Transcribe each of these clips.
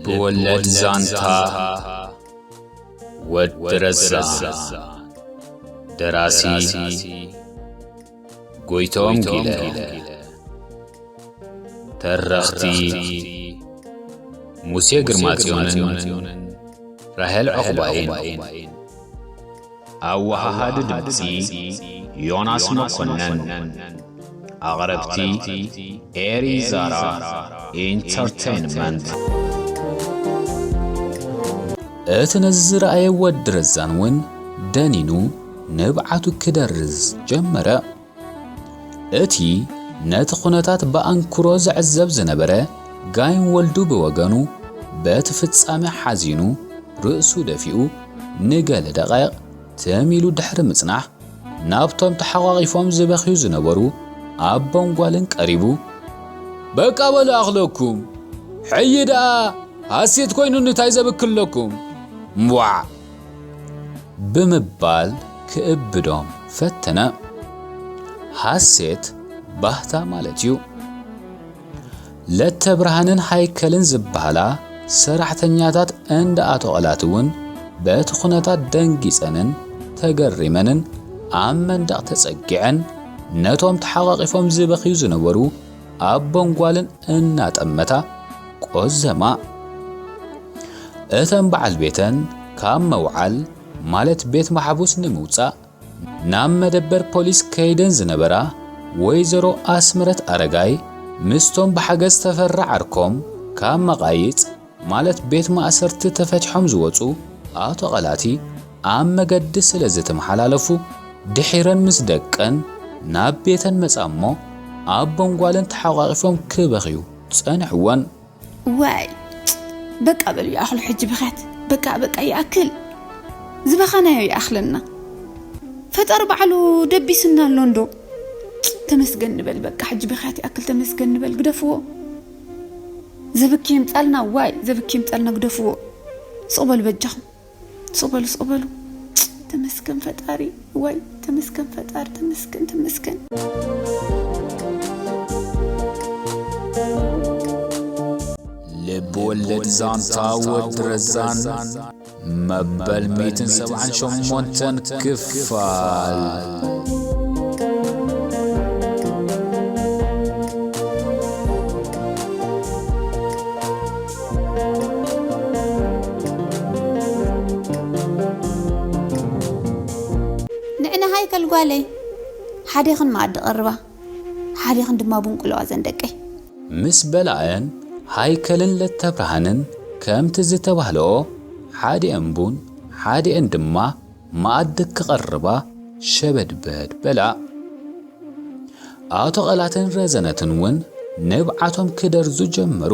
ልብ ወለድ ዛንታ ወዲ ረዛን። ደራሲ ጎይቶም ጊለ። ተረኽቲ ሙሴ ግርማጽዮንን ራሄል ዑቕባይን። ኣወሃሃዲ ድምጺ ዮናስ መኮነን። ኣቕረብቲ ኤሪ ዛራ ኢንተርቴይንመንት። እቲ ነዚ ዝረኣየ ወዲ ረዛን እውን ደኒኑ ንብዓቱ ክደርዝ ጀመረ። እቲ ነቲ ኩነታት ብኣንክሮ ዝዕዘብ ዝነበረ ጋይም ወልዱ ብወገኑ፣ በቲ ፍጻመ ሓዚኑ ርእሱ ደፊኡ ንገለ ደቓይቕ ትም ኢሉ ድሕሪ ምጽናሕ፣ ናብቶም ተሓቋቒፎም ዝበኽዩ ዝነበሩ ኣቦን ጓልን ቀሪቡ፣ "በቃ በሉ ኣኽለኩም፣ ሕጂ ደኣ ሃሴት ኮይኑኒ እንታይ ዘብክለኩም? እምቧዕ!" ብምባል ክእብዶም ፈተነ። ሃሴት ባህታ ማለት እዩ። ለተብርሃንን ሃይከልን ዝበሃላ ሰራሕተኛታት እንዳ ኣቶ ቐላት እውን በቲ ኩነታት ደንጊጸንን ተገሪመንን ኣብ መንደቕ ተጸጊዐን ነቶም ተሓቋቒፎም ዝበኽዩ ዝነበሩ ኣቦን ጓልን እናጠመታ ቆዘማ። እተን በዓል ቤተን ካብ መውዓል ማለት ቤት ማሕቡስ ንምውጻእ ናብ መደበር ፖሊስ ከይደን ዝነበራ ወይዘሮ ኣስመረት ኣረጋይ ምስቶም ብሓገዝ ተፈራ ዓርኮም ካብ መቓይጽ ማለት ቤት ማእሰርቲ ተፈቲሖም ዝወጹ ኣቶ ቐላቲ ኣብ መገዲ ስለ ዝተመሓላለፉ ድሒረን ምስ ደቀን ናብ ቤተን መጻ እሞ ኣቦን ጓልን ተሓቋቒፎም ክበኽዩ ጸንሕወን። ዋይ፣ በቃ በሉ ይኣኽሉ ሕጂ ብኽያት። በቃ፣ በቃ ይኣክል። ዝበኻናዮ ይኣኽለና። ፈጣሪ ባዕሉ ደቢስና ኣሎ እንዶ። ተመስገን ንበል በቃ፣ ሕጂ ብኽያት ይኣክል። ተመስገን ንበል፣ ግደፍዎ። ዘብኪ ይምጻልና፣ ዋይ፣ ዘብኪ ይምጻልና፣ ግደፍዎ። ስቕ በሉ በጃኹም። ስቕ በሉ፣ ስቕ በሉ። ተመስገን ፈጣሪ፣ ዋይ፣ ተመስገን ፈጣሪ፣ ተመስገን፣ ተመስገን። ልብ ወለድ ዛንታ ወዲ ረዛን መበል ሚእትን ሰብዓን ሸሞንተን ክፋል። ንዕነ ሃይከል ጓለይ፣ ሓዴኽን መኣዲ ቀርባ፣ ሓዴኽን ድማ ቡን ቅልዋ ዘን ደቀይ። ምስ በላአን ሃይከልን ለተብርሃንን ከምቲ ዝተባህለኦ ሓዲአን ቡን ሓዲአን ድማ መኣዲ ክቐርባ ሸበድበድ በላ። ኣቶ ቐላትን ረዘነትን እውን ንብዓቶም ክደርዙ ጀመሩ።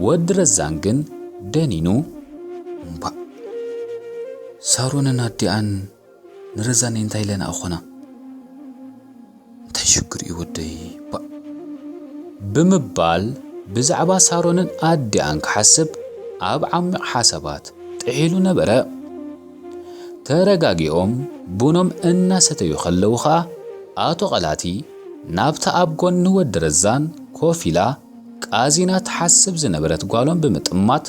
ወዲ ረዛን ግን ደኒኑ፣ "እምባእ፣ ሳሮንን ኣዲኣን ንረዛነይ እንታይ ኢለንኣ ኾና? እንታይ ሽግር እዩ ወደይ? ባእ!" ብምባል ብዛዕባ ሳሮንን ኣዲኣን ክሓስብ ኣብ ዓሚቕ ሓሳባት ጥሒሉ ነበረ። ተረጋጊኦም ቡኖም እናሰተዩ ከለዉ ኸኣ ኣቶ ቐላቲ ናብታ ኣብ ጎኒ ወዲ ረዛን ኮፍ ኢላ ቃዚና ትሓስብ ዝነበረት ጓሎም ብምጥማት፣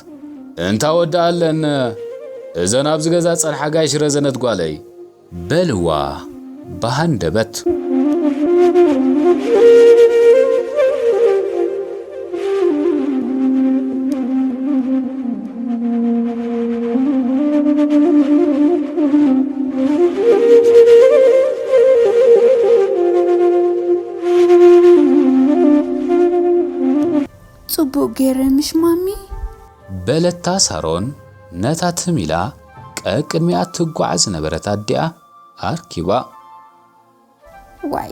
"እንታ ወዲ ኣለን እዘን ኣብዚ ገዛ ጸንሓ ጋይሽ ረዘነት ጓለይ?" በልዋ ብሃንደበት። ጽቡቕ ገይረ ምሽ ማሚ? በለታ ሳሮን ነታ ትም ኢላ ቀቅድሚኣ ትጓዓዝ ዝነበረት ኣዲኣ ኣርኪባ። ዋይ፣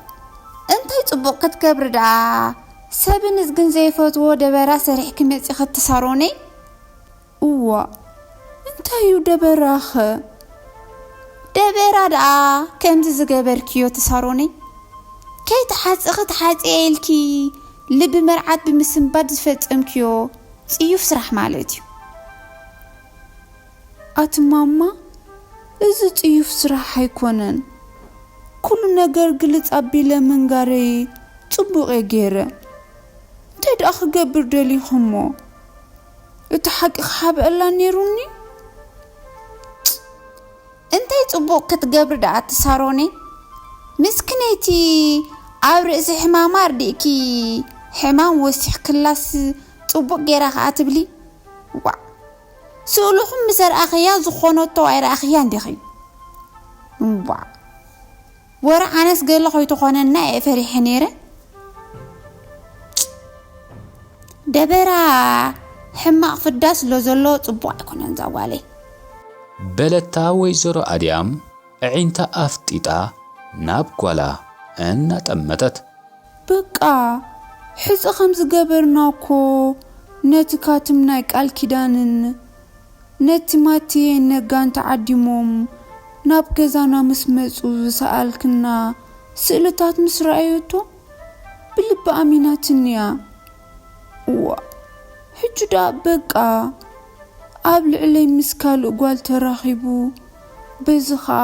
እንታይ ጽቡቕ ክትገብሪ ደኣ? ሰብን እዝግን ዘይፈትዎ ደበራ ሰሪሕኪ መጺኺ ትሳሮነይ? እዋ፣ እንታይ እዩ ደበራኸ? ደበራ ደኣ ከምዚ ዝገበርክዮ ትሳሮነይ። ከይተሓጽኺ ተሓጽየ ኢልኪ ልቢ መርዓት ብምስንባድ ዝፈጸምክዮ ጽዩፍ ስራሕ ማለት እዩ። ኣቲ ማማ፣ እዚ ጽዩፍ ስራሕ ኣይኮነን። ኩሉ ነገር ግልጽ ኣቢለ ምንጋረይ ጽቡቕ እየ ገይረ። እንታይ ደኣ ክገብር ደሊኹሞ? እቲ ሓቂ ክሓብአላ ነይሩኒ። እንታይ ጽቡቕ ክትገብሪ ደኣ ትሳሮኒ? ምስክነይቲ ኣብ ርእሲ ሕማማ ኣርዲእኪ ሕማም ወሲኽክላስ ጽቡቕ ጌራ ከኣ ትብሊ። ዋዕ! ስእልኹም ምስ ኣርኣኽያ ዝኾነቶ ኣይረኣኽያን ዲኺ? ዋዕ! ወረ ኣነስ ገለ ከይትኾነና እየ ፈሪሐ ነይረ። ደበራ ሕማቕ ፍዳ ስለ ዘሎ ጽቡቕ ኣይኮነን እዛ ጓለይ። በለታ ወይዘሮ ኣድያም ኣዒንታ ኣፍጢጣ ናብ ጓላ እናጠመተት። በቃ ሕጽ ከም ዝገበርና እኮ ነቲ ካትም ናይ ቃል ኪዳንን ነቲ ማትየን ነጋን ተዓዲሞም ናብ ገዛና ምስ መጹ ዝሰኣልክና ስእልታት ምስ ረኣየቶ ብልቢ ኣሚናትኒ እያ። እዋ ሕጂ ደኣ በቃ ኣብ ልዕለይ ምስ ካልእ ጓል ተራኺቡ በዚ ኸኣ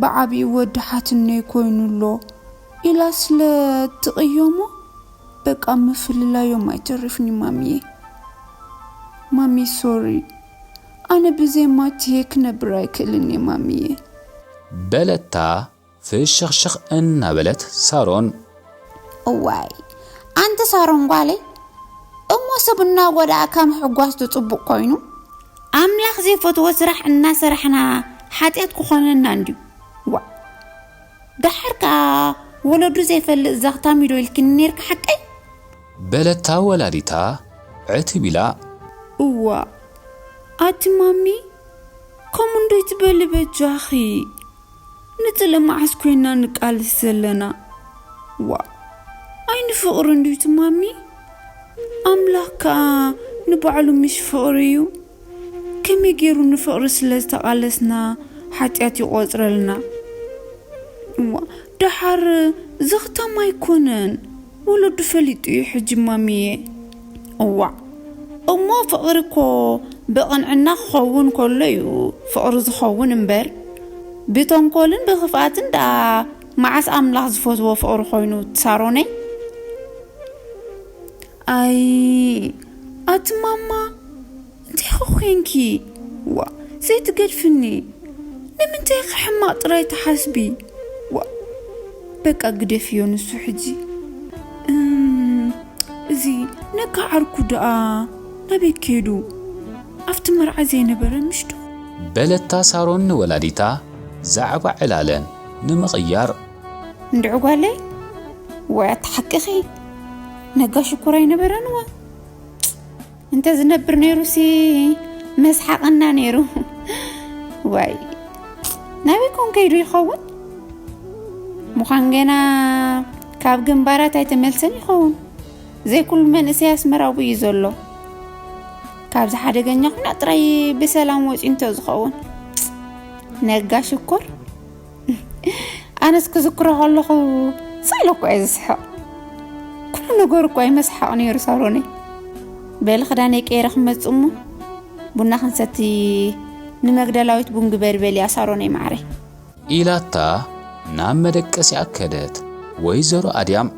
ብዓቢኡ ወዲ ሓትነይ ኮይኑ ኣሎ ኢላ ስለ ትቕየሞ በቃ ምፍልላዮም ኣይተርፍን እዩ ማሚየ። ማሚ ሶሪ ኣነ ብዘይ ማቲየ ክነብር ኣይክእልን እየ ማሚየ። በለታ ፍሽኽሽኽ እናበለት ሳሮን። እዋይ ኣንቲ ሳሮን ጓለይ እሞ ሰብ እናጎዳእካ ምሕጓስ ዶ ጽቡቕ ኮይኑ? ኣምላኽ ዘይፈትዎ ስራሕ እናሰራሕና ሓጢኣት ክኾነና እንድዩ። ዋ ደሓር ከኣ ወለዱ ዘይፈልጥ ዘኽታም እዩ ዶ ኢልክኒ ነይርኪ ሓቀይ? በለታ ወላዲታ ዕትብ ኢላ። እዋ ኣቲ ማሚ ከምኡ እንዶ ኣይትበሊ በጃኺ። ንጽልኢ መዓስ ኮይና ንቃለስ ዘለና? ዋእ ኣይ ንፍቕሪ እንድዩ እቲ ማሚ? ኣምላኽ ከኣ ንባዕሉ ምሽ ፍቕሪ እዩ። ከመይ ገይሩ ንፍቕሪ ስለ ዝተቓለስና ሓጢኣት ይቖጽረልና? እዋ ደሓር ዘኽታም ኣይኮነን። ወለዱ ፈሊጡ እዩ ሕጂ ማሚየ። እዋዕ እሞ ፍቕሪ እኮ ብቕንዕና ክኸውን ከሎ እዩ ፍቕሪ ዝኸውን እምበር ብተንኮልን ብኽፍኣትን ደኣ መዓስ ኣምላኽ ዝፈትዎ ፍቕሪ ኮይኑ ሳሮነይ። ኣይ ኣቲ ማማ እንታይ ኸ ኮይንኪ? ዋ ዘይትገድፍኒ ንምንታይ ኸ ሕማቕ ጥራይ ትሓስቢ? ዋ በቃ ግደፍዮ ንሱ ሕጂ። እም፣ እዚ ነጋ ዓርኩ ደኣ ናበይ ከይዱ? ኣብቲ መርዓ ዘይነበረ ምሽቱ? በለታ ሳሮን ንወላዲታ ዛዕባ ዕላለን ንምቕያር። እንድዒ ጓለይ፣ ዋይ ኣቲ ሓቅኺ ነጋ ሽኮር ኣይነበረን እዋ። እንተ ዝነብር ነይሩሲ መስሓቐና ነይሩ። ዋይ ናበይ ኮን ከይዱ ይኸውን? ምዃን ገና ካብ ግንባራት ኣይተመልሰን ይኸውን። ዘይኩሉ መንእሰይ ኣስመራ ኣብኡ እዩ ዘሎ። ካብዚ ሓደገኛ ኩናት ጥራይ ብሰላም ወፂኡ እንተዝኸውን። ነጋ ሽኮር ኣነስ ክዝክሮ ከለኹ ሳለ እኳ እየ ዝስሕቕ። ኩሉ ነገሩ እኳ እዩ መስሓቕ ነይሩ ሳሮነይ። በሊ ክዳነይ ቀይረ ክመጽእ እሞ ቡና ክንሰቲ ንመግደላዊት ቡን ግበሪ በልያ ሳሮነይ ማዓረይ። ኢላታ ናብ መደቀሲኣ ከደት። ወይዘሮ ኣድያም።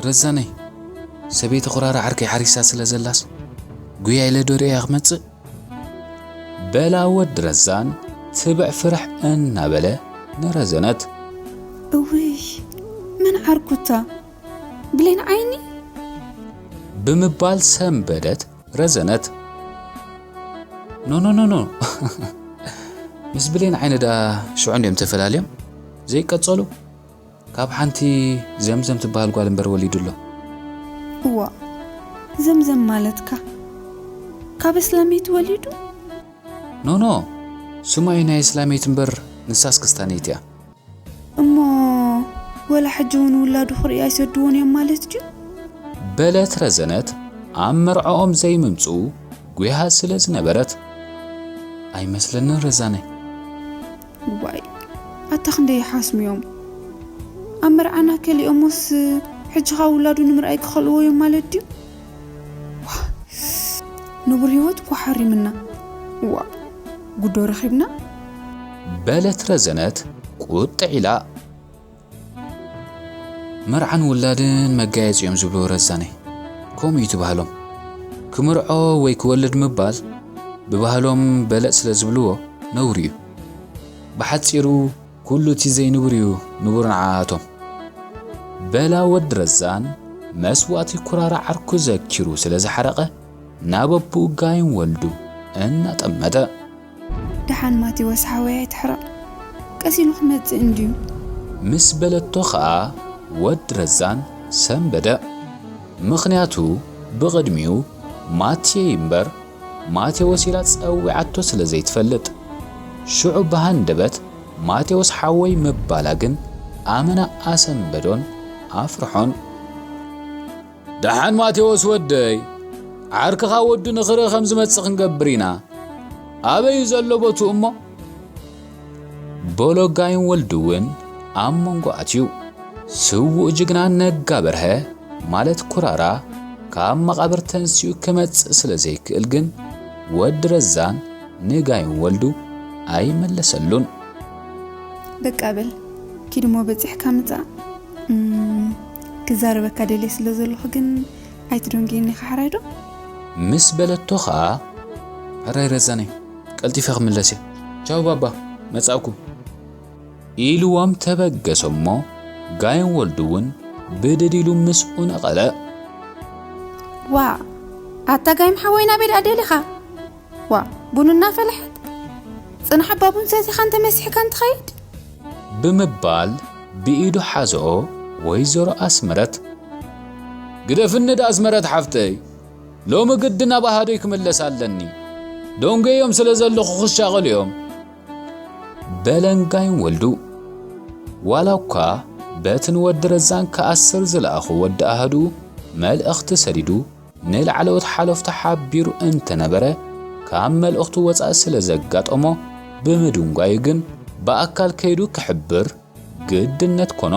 ረዛነይ፣ ሰበይቲ ኹራራ ዓርከይ ሓሪሳ ስለ ዘላስ፣ ጉያ ኢለ ዶ ርእያ ክመጽእ? በላ ወዲ ረዛን ትብዕ ፍርሕ እናበለ ንረዘነት። እውይ መን ዓርኩታ ብሌን ዓይኒ? ብምባል ሰንበደት ረዘነት። ኖኖኖኖ ምስ ብሌን ዓይኒ ደኣ ሽዑ እንድዮም ተፈላልዮም ዘይቀጸሉ። ካብ ሓንቲ ዘምዘም ትበሃል ጓል እምበር ወሊዱ ኣሎ። እዋ ዘምዘም ማለትካ ካብ እስላመይቲ ወሊዱ? ኖኖ ስሙ እዩ ናይ እስላመይቲ እምበር ንሳስ ክስታነይቲ እያ። እሞ ወላ ሕጂ እውን ውላዱ ክርኢ ኣይሰድዎን እዮም ማለት ድዩ? በለት ረዘነት ኣብ መርዕኦም ዘይምምፅኡ ጒሃ ስለ ዝነበረት። ኣይመስለንን ረዛነይ። ዋይ ኣታ ክንደይ ይሓስሙ እዮም። ኣብ መርዓና ከሊኦሞስ፣ ሕጂ ኸኣ ውላዱ ንምርኣይ ክኸልእዎ እዮም ማለት ድዩ? ዋ፣ ንቡር ህይወት እኮ ሓሪምና። ዋ፣ ጉዶ ረኺብና። በለት ረዘነት ቁጥዕ ኢላ። መርዓን ውላድን መጋየፂ እዮም ዝብልዎ ረዛነይ። ከምኡ እዩ እቲ ባህሎም። ክምርዖ ወይ ክወልድ ምባል ብባህሎም በለፅ ስለ ዝብልዎ ነውሪ እዩ። ብሓፂሩ ኩሉ እቲ ዘይንቡር እዩ ንቡር ንዓኣቶም። በላ ወዲ ረዛን መስዋእቲ ኩራራ ዓርኩ ዘኪሩ ስለ ዝሓረቐ ናብ ኣቦኡ ጋይን ወልዱ እናጠመተ። ደሓን ማቴዎስ ሓወይ ኣይትሕረቕ፣ ቀስ ኢሉ ክመጽእ እንድዩ። ምስ በለቶ ኸኣ ወዲ ረዛን ሰንበደ። ምኽንያቱ ብቕድሚኡ ማቴ እምበር ማቴዎስ ኢላ ጸዊዓቶ ስለ ዘይትፈልጥ። ሽዑ ብሃንደበት ማቴዎስ ሓወይ ምባላ ግን ኣመና ኣሰንበዶን ኣፍርሖን። ደሓን ማቴዎስ ወደይ፣ ዓርክኻ ወዱ ንኽርኢ ከም ዝመጽእ ክንገብር ኢና። ኣበይ እዩ ዘሎ ቦትኡ እሞ? በሎ ጋይን ወልዱ እውን ኣብ መንጎ ኣትዩ። ስዉእ ጅግና ነጋ በርሀ ማለት ኩራራ ካብ መቓብር ተንሲኡ ክመጽእ ስለ ዘይክእል ግን ወዲ ረዛን ንጋይን ወልዱ ኣይመለሰሉን። በቃ በል ኪድ እሞ በጺሕካ ምጻእ። እም፣ ክዛረበካ ደልየ ስለ ዘለኹ ግን ኣይትደንግየኒ ኢኻ፣ ሕራይ ዶ? ምስ በለቶ ኸኣ፣ ሕራይ ረዛነይ፣ ቀልጢፈ ክምለስ እየ። ቻው ባባ፣ መጻእኩ። ኢልዎም ተበገሰ እሞ ጋይን ወልዱ እውን ብድድ ኢሉ ምስኡ ነቐለ። ዋ፣ ኣታ ጋይም ሓወይ ናበይ ደኣ ደሊኻ? ዋ፣ ቡን እናፈለሐት ጽናሕ ኣባ ቡን ሰቲኻን ተመሲሕካን ትኸይድ? ብምባል ብኢዱ ሓዝኦ ወይዘሮ ኣስመረት። ግደፍኒ ደኣ ኣስመረት ሓፍተይ፣ ሎሚ ግድን ኣብ ኣሃዶይ ክምለስ ኣለኒ። ደንጎዮም ስለ ዘለኹ ክሻቐሉ እዮም። በለን ጋይን ወልዱ። ዋላ እኳ በቲ ንወዲ ረዛን ክኣስር ዝለኣኹ ወዲ ኣሃዱ መልእኽቲ ሰዲዱ ንላዕለዎት ሓለፍቱ ሓቢሩ እንተነበረ፣ ካብ መልእኽቱ ወጻኢ ስለ ዘጋጠሞ ብምድንጓዩ ግን ብኣካል ከይዱ ክሕብር ግድነት ኮኖ።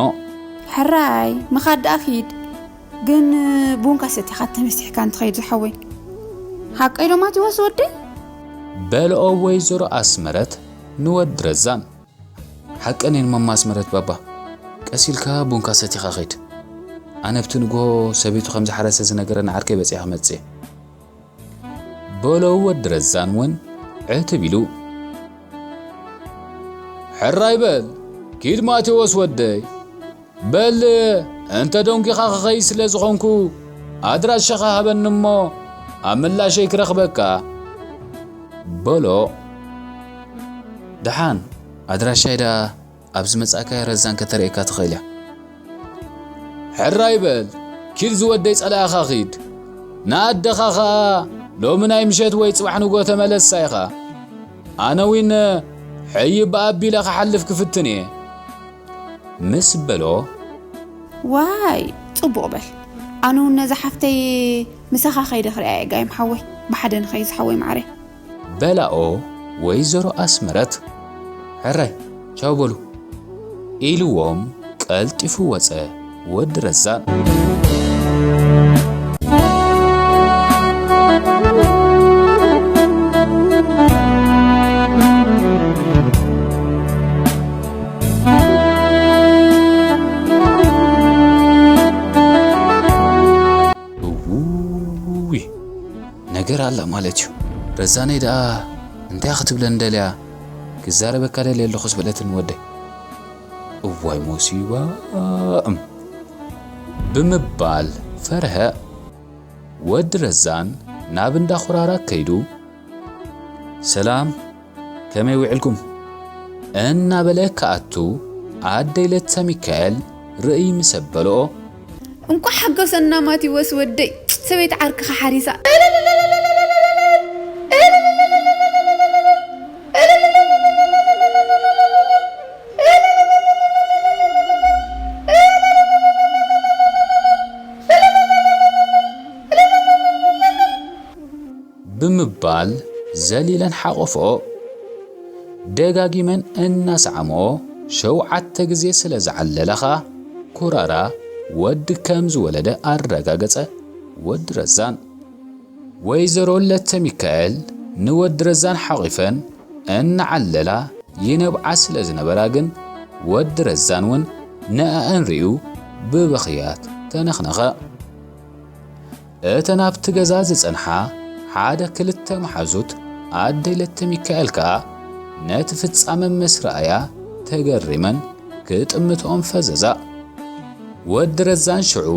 ሕራይ፣ ምኻድ ደኣ ኪድ። ግን ቡንካ ሰቲኻ ተመሲሕካ እንትኸይድ ዝሓወይ። ሓቀይ ዶ ማቴዎስ ወደይ? በልኦ ወይዘሮ ኣስመረት ንወዲ ረዛን። ሓቀን እየን ማማ ኣስመረት ባባ። ቀስ ኢልካ ቡንካ ሰቲኻ ኸይድ። ኣነ ኣብቲ ንግሆ ሰበይቱ ከም ዝሓረሰ ዝነገረኒ ዓርከይ በጺሐ ክመጽእ እየ። በሎ ወዲ ረዛን እውን ዕትብ ኢሉ። ሕራይ በል፣ ኪድ ማቴዎስ ወደይ። በል፣ እንተ ደንጒኻ ክኸይድ ስለ ዝኾንኩ፣ ኣድራሻኻ ሃበኒ እሞ፣ ኣብ ምላሸይ ክረኽበካ። በሎ። ደሓን፣ ኣድራሻይ ደኣ ኣብ ዝመጻእካዮ ረዛን ከተርእየካ ትኽእል እያ። ሕራይ በል፣ ኪድ ዝወደይ ጸላእኻ ኪድ። ንኣደኻ ኸኣ ሎሚ ናይ ምሸት ወይ ጽባሕ ንግሆ ተመለሳ ኢኻ። ኣነ ዊን ሕይ ብኣቢለ ክሓልፍ ክፍትን እየ። ምስ በሎ። ዋይ፣ ጽቡቕ በል። ኣነ እውን ነዛ ሓፍተይ ምሳኻ ከይደ ክሪኣ እየ ጋይም ሓወይ። ብሓደ ንኸይድ ዝሓወይ ማዕረ። በላኦ ወይዘሮ ኣስመረት። ሕራይ፣ ቻው በሉ ኢልዎም ቀልጢፉ ወጸ ወዲ ረዛን። እውይ፣ ነገር ኣላ ማለት እዩ። ረዛነይ ደኣ እንታይ ክትብለኒ ደልያ? ክዛረበካ ደልየ ኣለኹስ በለትኒ ወደይ። እዋይ ሞሲባ እም ብምባል ፈርሀ። ወዲ ረዛን ናብ እንዳ ኹራራ ከይዱ፣ ሰላም፣ ከመይ ውዕልኩም? እናበለ ክኣቱ ኣደይ ለተ ሚካኤል ርእይ ምስ ኣበልኦ፣ እንቋዕ ሓጎሰና ማቴዎስ ወደይ፣ ሰበይቲ ዓርክኻ ሓሪሳ። ብምባል ዘሊለን ሓቖፍኦ። ደጋጊመን እናሰዓምኦ ሸውዓተ ግዜ ስለ ዝዓለላ ኸኣ፣ ኩራራ ወዲ ከም ዝወለደ ኣረጋገጸ ወዲ ረዛን። ወይዘሮ ለተሚካኤል ንወዲ ረዛን ሓቒፈን እናዓለላ ይነብዓ ስለ ዝነበራ ግን፣ ወዲ ረዛን እውን ንኣኣን ሪኡ ብብኽያት ተነኽነኸ። እተን ኣብቲ ገዛ ዝጸንሓ ሓደ ክልተ መሓዙት ኣደይ ለተሚካኤል ከኣ ነቲ ፍጻመ ምስ ረኣያ ተገሪመን ክጥምትኦም ፈዘዛ። ወዲ ረዛን ሽዑ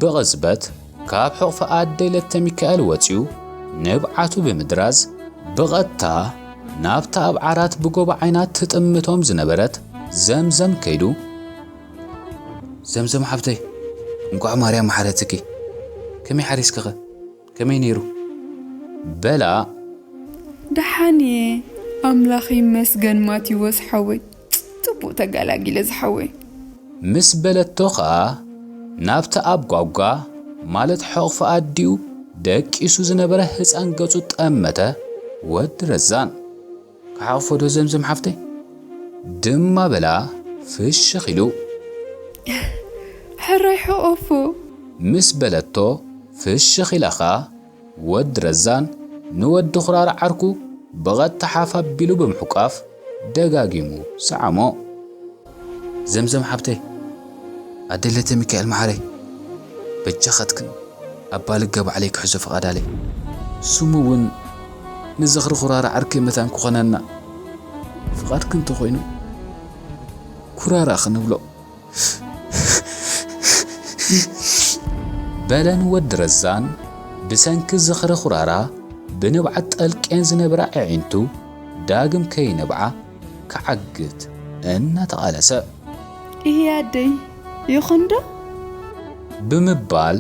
ብቕጽበት ካብ ሕቑፊ ኣደይ ለተሚካኤል ወጺኡ ንብዓቱ ብምድራዝ ብቐጥታ ናብታ ኣብ ዓራት ብጎቦ ዓይና ትጥምቶም ዝነበረት ዘምዘም ከይዱ፣ "ዘምዘም ሓብተይ፣ እንቋዕ ማርያም መሓረትኪ። ከመይ ሓሪስክኸ? ከመይ ነይሩ?" በላ። "ደሓን እየ፣ ኣምላኽ ይመስገን ማቴዎስ ሓወይ። ጽቡቕ ተገላጊለ ዝሓወይ." ምስ በለቶ ኸኣ ናብቲ ኣብ ጓጓ፣ ማለት ሕቑፊ ኣዲኡ ደቂሱ ዝነበረ ህጻን ገጹ ጠመተ ወዲ ረዛን። "ክሓቑፎ ዶ ዘምዘም ሓፍተይ?" ድማ በላ ፍሽኽ ኢሉ። "ሕራይ ሕቑፎ!" ምስ በለቶ ፍሽኽ ኢላ ኸኣ ወዲ ረዛን ንወዲ ኩራራ ዓርኩ ብቐጥታ ሓፍ ኣቢሉ ብምሕቋፍ ደጋጊሙ ሰዓሞ። "ዘምዘም ሓብተይ፣ ኣደይ ለተሚካኤል መዓረይ፣ በጃኻትክን ኣባ ልገ ባዕለይ ክሕዞ ፍቓድ ኣለይ። ስሙ እውን ንዝኽሪ ኩራራ ዓርከይ መታን ክኾነና ፍቓድክን እንተኾይኑ ኩራራ ክንብሎ" በለን ወዲ ረዛን ብሰንኪ ዝኽሪ ኩራራ ብንብዓት ጠልቅየን ዝነበራ ኣዒንቱ ዳግም ከይነብዓ ክዓግት እናተቓለሰ። "እሂ ኣደይ፣ ይኹን ዶ?" ብምባል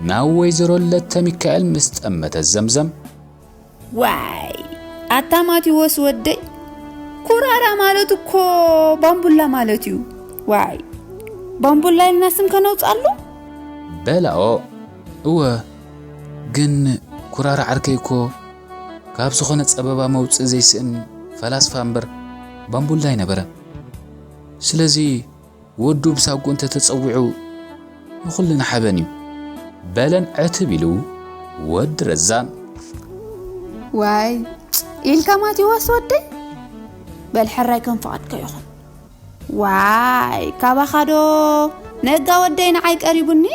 ናብ ወይዘሮ ለተሚካኤል ምስ ጠመተት ዘምዘም፣ "ዋይ፣ ኣታ ማቴዎስ ወደይ፣ ኩራራ ማለት እኮ ባምቡላ ማለት እዩ። ዋይ፣ ባምቡላ ኢልና ስም ከነውፅኣሉ?" በላኦ። "እወ፣ ግን ኩራራ ዓርከይ እኮ ካብ ዝኾነ ጸበባ መውጽኢ ዘይስእን ፈላስፋ እምበር ባምቡላ ኣይነበረን። ስለዚ ወዱ ብሳጉኡ እንተተጸዊዑ ንኹልና ሓበን እዩ" በለን ዕትብ ኢሉ ወዲ ረዛን። "ዋይ ኢልካ ማቴዎስ ወደይ፣ በል ሕራይ ከም ፍቓድካ ይኹን። ዋይ ካባኻ ዶ ነጋ ወደይ ንዓይ ቀሪቡኒ?"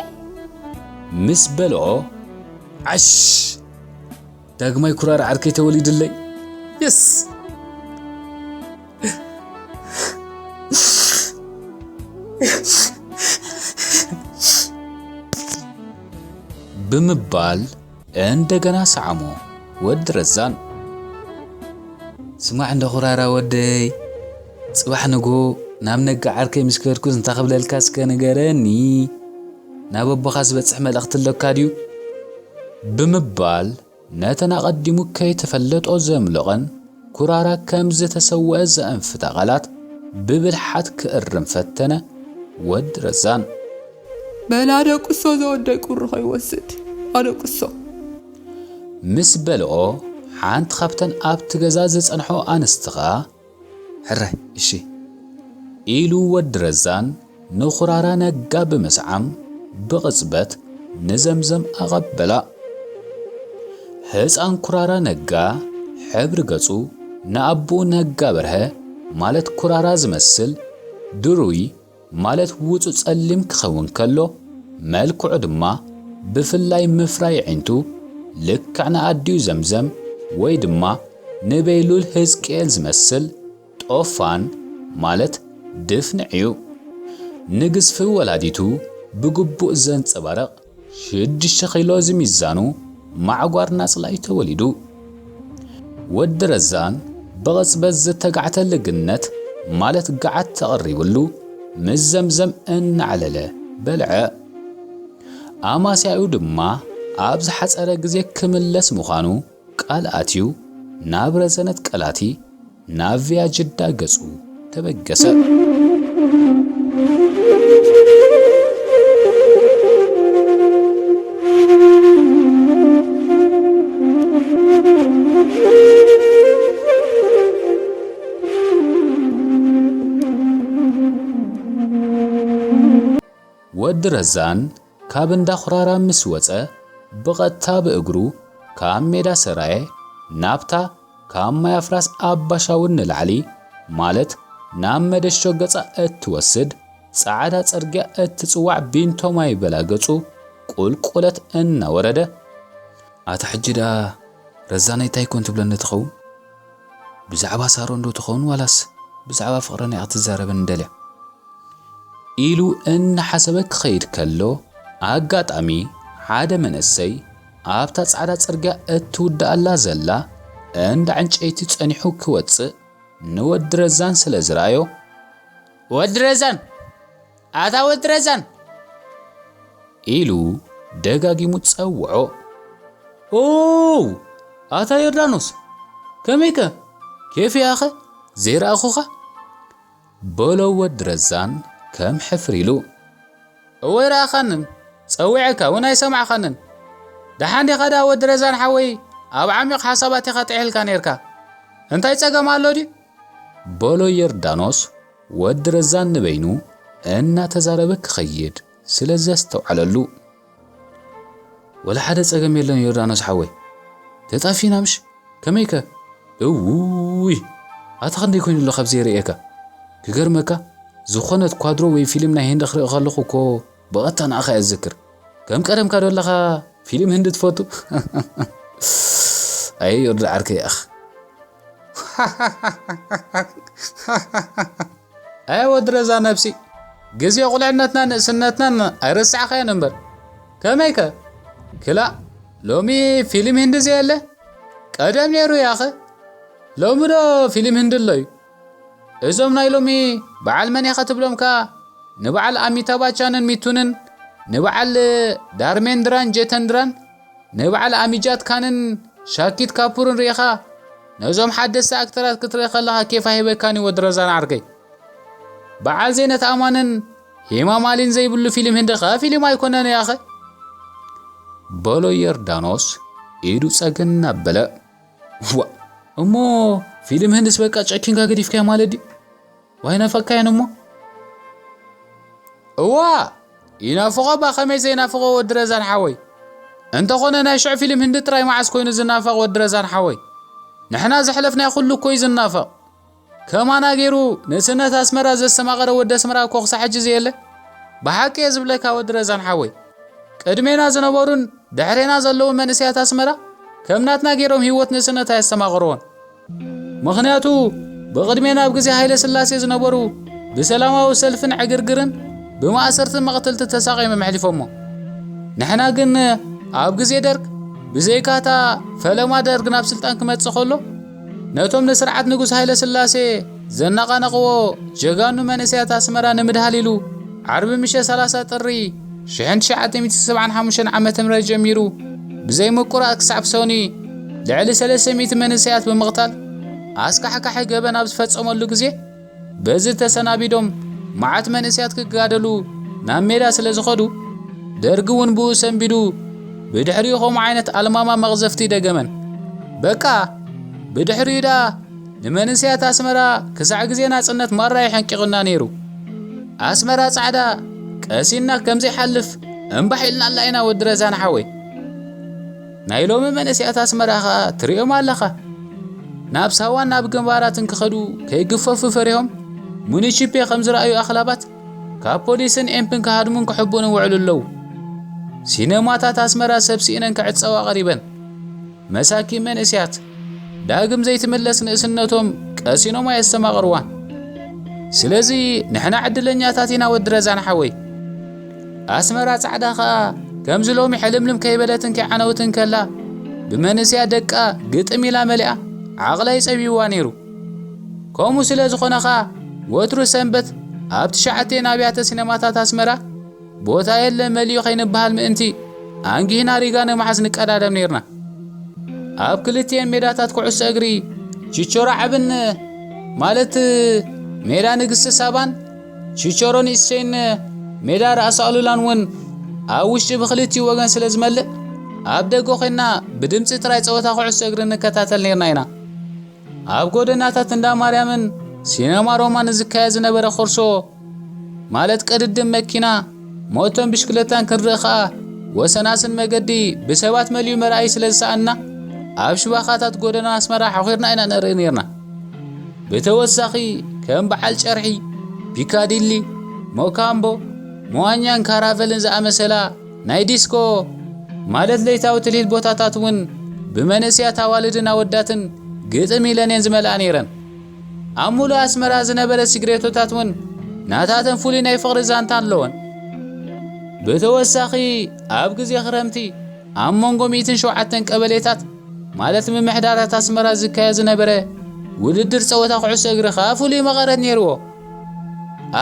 ምስ በልኦ፣ "ዓሽ! ዳግማይ ኩራር ዓርከይ ተወሊዱለይ። የስ!" ብምባል እንደገና ሰዓሞ ወዲ ረዛን። "ስማዕ እንዶ ኩራራ ወደይ፣ ጽባሕ ንግሆ ናብ ነጋ ዓርከይ ምስ ከድኩስ እንታይ ክብለልካ እስከ ንገረኒ? ናብ ኣቦኻ ዝበጽሕ መልእኽቲ ኣሎካ ድዩ?" ብምባል ነተን ኣቐዲሙ ከይተፈለጦ ዘምለቐን ኩራራ ከም ዝተሰወአ ዘእንፍታ ቃላት ብብልሓት ክእርም ፈተነ ወዲ ረዛን። "በል ኣደቅሶ ዘወደይ ቁሪ ከይወስድ፣ ኣደቅሶ!" ምስ በልኦ፣ ሓንቲ ካብተን ኣብቲ ገዛ ዝጸንሖ ኣንስቲ ኸኣ፣ "ሕራይ፣ እሺ!" ኢሉ ወዲ ረዛን ንኩራራ ነጋ ብምስዓም ብቕጽበት ንዘምዘም ኣቐበላ። ህጻን ኩራራ ነጋ ሕብሪ ገጹ ንኣቦኡ ነጋ በርሀ ማለት ኩራራ ዝመስል ድሩይ ማለት ውጹእ ጸሊም ክኸውን ከሎ፣ መልክዑ ድማ ብፍላይ ምፍራይ ኣዒንቱ ልክዕ ንኣዲኡ ዘምዘም ወይ ድማ ንቤሉል ህዝቅኤል ዝመስል ጦፋን ማለት ድፍንዕ እዩ። ንግዝፊ ወላዲቱ ብግቡእ ዘንጸባርቕ ሽዱሽተ ኪሎ ዝሚዛኑ ማዕጓር ናጽላ እዩ ተወሊዱ። ወዲ ረዛን ብቕጽበት ዝተጋዕተ ልግነት ማለት ገዓት ተቐሪብሉ ምስ ዘምዘም እናዕለለ በልዐ። ኣማስያኡ ድማ ኣብ ዝሓጸረ ግዜ ክምለስ ምዃኑ ቃል ኣትዩ ናብ ረዘነት ቀላቲ ናብ ቪያ ጅዳ ገጹ ተበገሰ። ወዲ ረዛን ካብ እንዳ ኹራራ ምስ ወጸ፣ ብቐጥታ ብእግሩ ካብ ሜዳ ሰራየ ናብታ ካብ ማይ ኣፍራስ ኣባሻውን ንላዕሊ፣ ማለት ናብ መደሾ ገጻ እትወስድ ጻዕዳ ጽርግያ እትጽዋዕ ቢንቶ ማይ በላ ገጹ ቁልቁለት እናወረደ፣ ኣታ ሕጂ ደኣ ረዛነይ እንታይ ኮን ትብለኒ ትኸውን? ብዛዕባ ሳሮን ዶ ትኸውን ዋላስ ብዛዕባ ፍቕረን እያ ክትዛረበኒ ደልያ? ኢሉ እናሓሰበ ክኸይድ ከሎ፣ ኣጋጣሚ ሓደ መንእሰይ ኣብታ ጻዕዳ ጽርግያ እትውድኣላ ዘላ እንዳ ዕንጨይቲ ጸኒሑ ክወጽእ ንወዲ ረዛን ስለ ዝረኣዮ፣ "ወዲ ረዛን! ኣታ ወዲ ረዛን!" ኢሉ ደጋጊሙ ጸውዖ። "ኦው! ኣታ ዮርዳኖስ! ከመይከ? ኬፍ እያኸ? ዘይረኣኹኻ?" በሎ ወዲ ረዛን ከም ሕፍር ኢሉ። "እወ ይረኣኻንን፣ ጸዊዐካ እውን ኣይሰማዕኻንን። ደሓን ዲኻ ደኣ ወዲ ረዛን ሓወይ? ኣብ ዓሚቕ ሓሳባት ኢኻ ጥሒልካ ኔርካ። እንታይ ጸገም ኣሎ ድዩ?" በሎ ዮርዳኖስ ወዲ ረዛን ንበይኑ እናተዛረበ ክኸይድ ስለ ዘስተውዓለሉ። "ወላ ሓደ ጸገም የለን ዮርዳኖስ ሓወይ። ተጣፊና ምሽ? ከመይከ?" "እውይ! ኣታ ክንደይ ኮይኑ ኣሎ ካብ ዘይርእየካ? ክገርመካ፣ ዝኾነት ኳድሮ ወይ ፊልም ናይ ህንዲ ክርኢ ከለኹ እኮ ብቐጥታ ንኣኻ እየ ዝዝክር። ከም ቀደምካ ዶ ኣለኻ ፊልም ህንዲ ትፈቱ?" ኣይ ዮርዳ ዓርከይ ኣኽ። ኣይ ወዲ ረዛ ነብሲ፣ ግዜ ቁልዕነትናን ንእስነትናን ኣይረሳዕካዮን እምበር። ከመይከ? ክላእ፣ ሎሚ ፊልም ህንዲ ዘየለ? ቀደም ነይሩ ያኸ። ሎሚ ዶ ፊልም ህንዲ ኣሎ እዩ? እዞም ናይ ሎሚ በዓል መን ኢኻ ትብሎም ከኣ ንበዓል ኣሚታብ ባቻንን ሚቱንን፣ ንበዓል ዳርሜንድራን ጄተንድራን፣ ንበዓል ኣሚጃድ ካንን ሻኪት ካፑርን ርኢኻ፣ ነዞም ሓደስቲ ኣክተራት ክትርኢ ከለኻ ኬፍ ኣይህበካን እዩ ወዲ ረዛን ዓርከይ። በዓል ዘይነት ኣማንን ሄማ ማሊን ዘይብሉ ፊልም ህንዲ ኸ ፊልም ኣይኮነን ያኸ? በሎ ዮርዳኖስ ኢዱ ጸገን እናበለ። ዋ፣ እሞ ፊልም ህንድስ በቃ ጨኪንካ ገዲፍካዮ ማለት ድዩ? ዋይ ናፈቅካየን እሞ? እዋ፣ ይናፍቖ ባ፣ ከመይ ዘይናፍቖ ወዲ ረዛን ሓወይ? እንተኾነ ናይ ሽዑ ፊልም ህንዲ ጥራይ መዓስ ኮይኑ ዝናፈቕ ወዲ ረዛን ሓወይ? ንሕና ዘሕለፍናዮ ኩሉ እኮ እዩ ዝናፈቕ። ከማና ገይሩ ንእስነት ኣስመራ ዘስተማቐረ ወዲ ኣስመራ እኮ ክሳዕ ሕጂ ዘየለ። ብሓቂ እየ ዝብለካ ወዲ ረዛን ሓወይ። ቅድሜና ዝነበሩን ድሕሬና ዘለዉ መንእሰያት ኣስመራ ከም ናትና ገይሮም ህይወት ንእስነት ኣየስተማቐርዎን። ምኽንያቱ ብቕድሜና ኣብ ግዜ ሃይለ ስላሴ ዝነበሩ ብሰላማዊ ሰልፍን ዕግርግርን ብማእሰርትን መቕትልቲ ተሳቒዮም ኣሕሊፎሞ። ንሕና ግን ኣብ ግዜ ደርግ ብዘይካታ ፈለማ ደርግ ናብ ስልጣን ክመጽእ ከሎ ነቶም ንስርዓት ንጉስ ሃይለ ስላሴ ዘነቓነቕዎ ጀጋኑ መንእሰያት ኣስመራ ንምድሃል ኢሉ ዓርቢ ምሸት ሰላሳ ጥሪ ሽሕን ትሽዓተ ሚእትን ሰብዓን ሓሙሽተን ዓመተ ምህረት ጀሚሩ ብዘይ ምቁራጽ ክሳብ ሰኑይ ልዕሊ ሰለስተ ሚእቲ መንእሰያት ብምቕታል ኣስካሕካሒ ገበን ኣብ ዝፈጸመሉ ግዜ በዚ ተሰናቢዶም መዓት መንእሰያት ክጋደሉ ናብ ሜዳ ስለ ዝኸዱ ደርጊ እውን ብኡ ሰንቢዱ ብድሕሪኡ ከምኡ ዓይነት ኣልማማ መቕዘፍቲ ደገመን። በቃ ብድሕሪኡ ደኣ ንመንእሰያት ኣስመራ ክሳዕ ግዜ ናጽነት ማራ እዩ ሕንቂቑና ነይሩ። ኣስመራ ጻዕዳ ቀሲንና ከም ዘይሓልፍ እምባሕ ኢልናላ ኢና ወዲ ረዛን ሓወይ። ናይ ሎሚ መንእሰያት ኣስመራ ኸኣ ትርእዮም ኣለኻ። ናብ ሳዋን ናብ ግንባራትን ክኸዱ ከይግፈፉ ፈሪሆም ሙኒቺፔ ከም ዝረኣዩ ኣኽላባት ካብ ፖሊስን ኤምፕን ክሃድሙን ክሕቡን ይውዕሉ ኣለዉ። ሲነማታት ኣስመራ ሰብ ስኢነን ክዕጸዋ ቀሪበን። መሳኪን መንእሰያት ዳግም ዘይትምለስ ንእስነቶም ቀሲኖም ኣየስተማቕርዋን። ስለዚ ንሕና ዕድለኛታት ኢና ወዲ ረዛን ሓወይ። ኣስመራ ጻዕዳ ኸኣ ከምዚ ሎሚ ሕልምልም ከይበለትን ከይዓነውትን ከላ ብመንእሰያት ደቃ ግጥም ኢላ መሊኣ ዓቕላ ይጸብይዋ ነይሩ። ከምኡ ስለ ዝኾነ ኸኣ ወትሩ ሰንበት ኣብ ትሽዓተን ኣብያተ ሲነማታት ኣስመራ ቦታ የለ መሊኡ ከይንበሃል ምእንቲ ኣንጊህና ሪጋ ንምሓዝ ንቀዳደም ነይርና። ኣብ ክልቲኤን ሜዳታት ኩዕሶ እግሪ ቺቾሮ ዓብን ማለት ሜዳ ንግስቲ ሳባን ቺቾሮ ንእሽተይን ሜዳ ራእሲ ኣሉላን እውን ኣብ ውሽጢ ብክልቲኡ ወገን ስለ ዝመልእ ኣብ ደገ ኮይንና ብድምፂ ጥራይ ፀወታ ኩዕሶ እግሪ ንከታተል ነይርና ኢና። ኣብ ጎደናታት እንዳ ማርያምን ሲነማ ሮማን ዝካየድ ዝነበረ ኮርሶ ማለት ቅድድም መኪና ሞቶን ብሽክለታን ክንርኢ ከኣ፣ ወሰናስን መገዲ ብሰባት መሊኡ መርኣይ ስለ ዝሰኣንና፣ ኣብ ሽባኻታት ጎደና ኣስመራ ሓኺርና ኢና ንርኢ ነርና። ብተወሳኺ፣ ከም በዓል ጨርሒ፣ ፒካዲሊ፣ ሞካምቦ፣ መዋኛን ካራቨልን ዝኣመሰላ ናይ ዲስኮ፣ ማለት ለይታዊ ትልሂት ቦታታት እውን ብመንእሰያት ኣዋልድን ኣወዳትን ግጥም ኢለን እየን ዝመልኣ ነይረን። ኣብ ሙሉእ ኣስመራ ዝነበረ ሲግሬቶታት እውን ናታተን ፍሉይ ናይ ፍቕሪ ዛንታ ኣለወን። ብተወሳኺ፣ ኣብ ግዜ ክረምቲ ኣብ መንጎ ሚእትን ሸውዓተን ቀበሌታት፣ ማለት ምምሕዳራት ኣስመራ ዝካየድ ዝነበረ ውድድር ጸወታ ኩዕሶ እግሪ ከኣ ፍሉይ መቐረት ነይርዎ።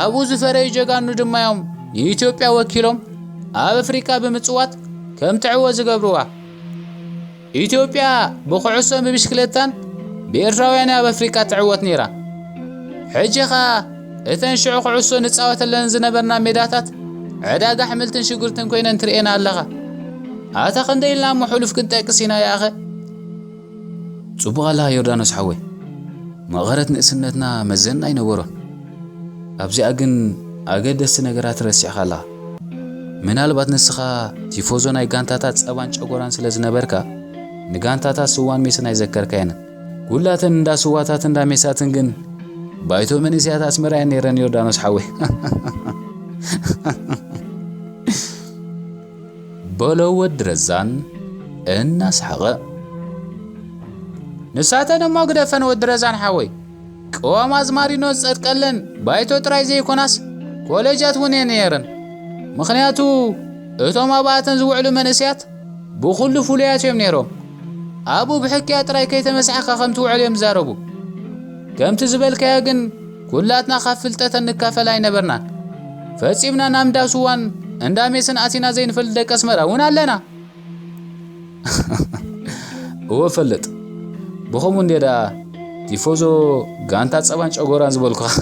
ኣብኡ ዝፈረዩ ጀጋኑ ድማ እዮም ንኢትዮጵያ ወኪሎም ኣብ ኣፍሪቃ ብምጽዋት ከም ትዕወት ዝገብርዋ። ኢትዮጵያ ብኩዕሶን ብብሽክለታን ብኤርትራውያን ኣብ ኣፍሪቃ ትዕወት ነይራ። ሕጂ ኸኣ እተን ሽዑ ኩዕሶ ንጻወተለን ዝነበርና ሜዳታት ዕዳጋ ኣሕምልትን ሽጉርትን ኮይነን ትርእየን ኣለኻ። ኣታ ክንደይ ኢልና እሞ ሕሉፍ ክንጠቅስ ኢና ይኣኸ። ጽቡቕ ኣለኻ ዮርዳኖስ ሓወይ። መቐረት ንእስነትና መዘና ኣይነበሮን። ኣብዚኣ ግን ኣገደስቲ ነገራት ረሲዕኻ ኣለኻ። ምናልባት ንስኻ ቲፎዞ ናይ ጋንታታት ጸባን ጨጎራን ስለ ዝነበርካ፣ ንጋንታታት ስዋን ሜስን ኣይዘከርካየንን። ኩላተን እንዳ ስዋታትን እንዳ ሜሳትን ግን ባይቶ መንእሰያት ኣስመራ እየን ነይረን ዮርዳኖስ ሓወይ። በሎ ወዲ ረዛን እናሰሓቐ። ንሳተን እሞ ግደፈን ወዲ ረዛን ሓወይ። ቅዋም ኣዝማሪኖ ዝጸድቀለን ባይቶ ጥራይ ዘይኮናስ ኮለጃት እውን እየን ነይረን። ምኽንያቱ እቶም ኣብኣተን ዝውዕሉ መንእሰያት ብኹሉ ፍሉያት እዮም ነይሮም። ኣብኡ ብሕክያ ጥራይ ከይተመሳሕካ ከም ትውዕል እዮም ዝዛረቡ። ከምቲ ዝበልካዮ ግን ኩላትና ካብ ፍልጠተን ንካፈል ኣይነበርናን። ፈጺምና ናብ እንዳ ስዋን እንዳ ሜስን ኣቲና ዘይንፈልጥ ደቂ ኣስመራ እውን ኣለና። እወ ፈልጥ። ብኸምኡ እንዴ ደኣ ቲፎዞ ጋንታ ጸባን ጨጎራን ዝበልኩኻ።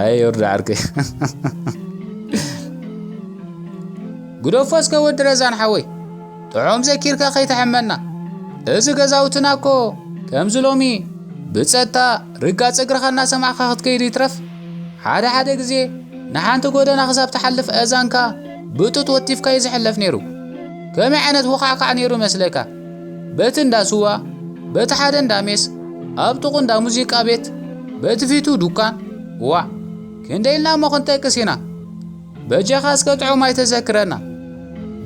ኣይ ዮርዳ ዓርከይ። ግደፎ እስከ ወዲ ረዛን ሓወይ፣ ጥዑም ዘኪርካ ከይተሐመና። እዚ ገዛውትና እኮ ከምዚ ሎሚ ብጸጥታ ርጋጽ እግርኻ እናሰማዕካ ክትከይድ ይትረፍ፣ ሓደ ሓደ ግዜ ንሓንቲ ጎደና ክሳብ ትሓልፍ ኣእዛንካ ብጡጥ ወቲፍካ እዩ ዝሕለፍ ነይሩ። ከመይ ዓይነት ወኻዕካዕ ነይሩ መስለካ? በቲ እንዳ ስዋ፣ በቲ ሓደ እንዳ ሜስ፣ ኣብ ጥቑ እንዳ ሙዚቃ ቤት፣ በቲ ፊቱ ዱካን። ዋእ፣ ክንደይ ኢልና እሞ ክንጠቅስ ኢና። በጃኻ እስከ ጥዑም ኣይተዘክረና።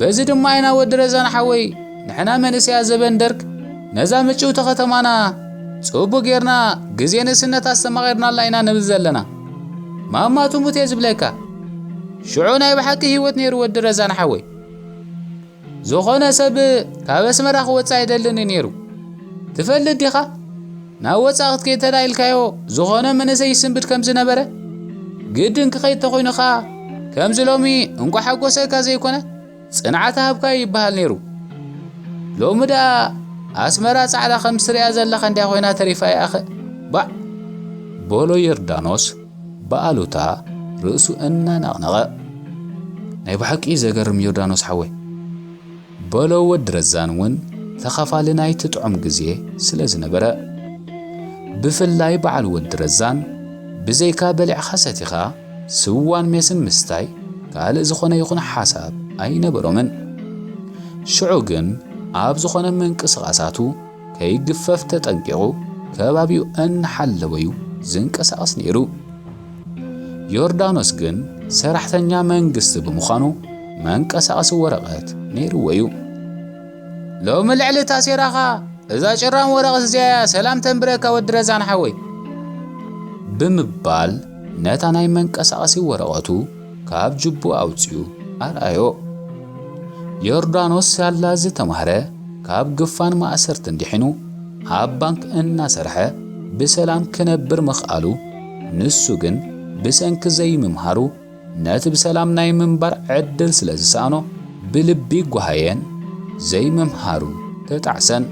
በዚ ድማ ኢና ወዲ ረዛን ሓወይ፣ ንሕና መንእሰያት ዘበን ደርግ ነዛ ምጭውቲ ከተማና ጽቡቕ ጌርና ግዜ ንእስነት ኣስተማቒርናላ ኢና ንብል ዘለና። ማማ ትሙት እየ ዝብለካ። ሽዑ ናይ ብሓቂ ህይወት ነይሩ ወዲ ረዛን ሓወይ። ዝኾነ ሰብ ካብ ኣስመራ ክወጽእ ኣይደልን እዩ ነይሩ። ትፈልጥ ዲኻ? ናብ ወጻኢ ክትከይድ እንተ ደኣ ኢልካዮ፣ ዝኾነ መንእሰይ ይስንብድ ከም ዝነበረ፣ ግድን ክኸይድ ተኾይኑ ኸኣ፣ ከምዚ ሎሚ እንቋዕ ሓጎሰካ ዘይኮነ፣ ጽንዓት ሃብካዮ ይበሃል ነይሩ። ሎሚ ደኣ ኣስመራ ጻዕዳ ከም ትሪኣ ዘለኻ እንድያ ኮይና ተሪፋ እያ ኣኸ። ባዕ! በሎ ዮርዳኖስ ብኣሉታ ርእሱ እናነቕነቐ። ናይ ብሓቂ ዘገርም ዮርዳኖስ ሓወይ። በሎ ወዲ ረዛን እውን ተኻፋሊ ናይቲ ጥዑም ግዜ ስለ ዝነበረ። ብፍላይ በዓል ወዲ ረዛን ብዘይካ በሊዕኻ ሰቲኻ ስዋን ሜስን ምስታይ ካልእ ዝኾነ ይኹን ሓሳብ ኣይነበሮምን። ሽዑ ግን ኣብ ዝኾነ ምንቅስቓሳቱ ከይግፈፍ ተጠንቂቑ ከባቢኡ እናሓለወ እዩ ዝንቀሳቐስ ነይሩ። ዮርዳኖስ ግን ሰራሕተኛ መንግስቲ ብምዃኑ መንቀሳቐሲ ወረቐት ነይርዎ እዩ። ሎሚ ልዕሊ ታሴራኻ እዛ ጭራም ወረቐት እዚኣ እያ ሰላም ተንብረካ ወዲ ረዛን ሓወይ ብምባል ነታ ናይ መንቀሳቐሲ ወረቐቱ ካብ ጅቡ ኣውጺኡ ኣርኣዮ። ዮርዳኖስ ሳላ ዝተማህረ ካብ ግፋን ማእሰርትን ድሒኑ ኣብ ባንክ እናሰርሐ ብሰላም ክነብር ምኽኣሉ፣ ንሱ ግን ብሰንኪ ዘይምምሃሩ ነቲ ብሰላም ናይ ምንባር ዕድል ስለ ዝሰኣኖ ብልቢ ጓሃየን ዘይምምሃሩ ተጣዕሰን።